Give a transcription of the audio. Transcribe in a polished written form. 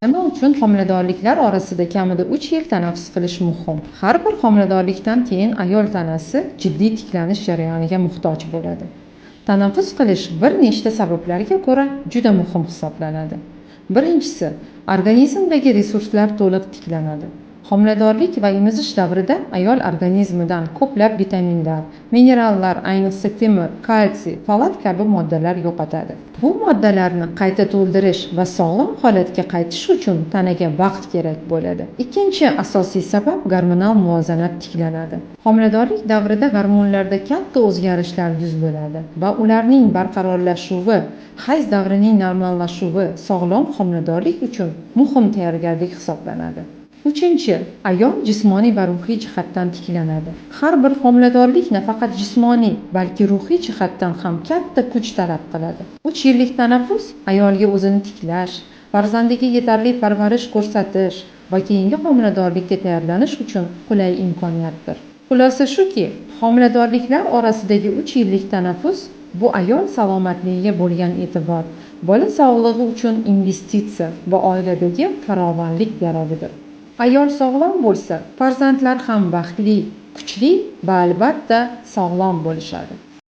Nima uchun homiladorliklar orasida kamida 3 yil tanaffus qilish muhim? Har bir homiladorlikdan keyin ayol tanasi jiddiy tiklanish jarayoniga muhtoj bo'ladi. Tanaffus qilish bir nechta sabablarga ko'ra juda muhim hisoblanadi. Birinchisi, organizmdagi resurslar to'liq tiklanadi. Homiladorlik va emizish davrida ayol organizmidan ko'plab vitaminlar, minerallar, ayniqsa temir, kalsiy, folat kabi moddalar yo'qotadi. Bu moddalarni qayta to'ldirish va sog'lom holatga qaytish uchun tanaga vaqt kerak bo'ladi. Ikkinchi asosiy sabab: gormonal muvozanat tiklanadi. Homiladorlik davrida gormonlarda katta o'zgarishlar yuz beradi va ularning barqarorlashuvi, hayz davrining normallashuvi sog'lom homiladorlik uchun muhim tayyorgarlik hisoblanadi. Uchinchi, ayol jismoniy va ruhiy jihatdan tiklanadi. Har bir homiladorlik nafaqat jismoniy, balki ruhiy jihatdan ham katta kuch talab qiladi. 3 yillik tanaffus ayolga o'zini tiklash, farzandiga yetarli parvarish ko'rsatish va keyingi homiladorlikka tayyorlanish uchun qulay imkoniyatdir. Xulosa shuki, homiladorliklar orasidagi 3 yillik tanaffus bu ayol salomatligiga bo'lgan e'tibor, bola sog'lig'i uchun investitsiya va oiladagi farovonlik garovidir. Ayol sog'lom bo'lsa, farzandlar ham baxtli, kuchli va, albatta, sog'lom bo'lishadi.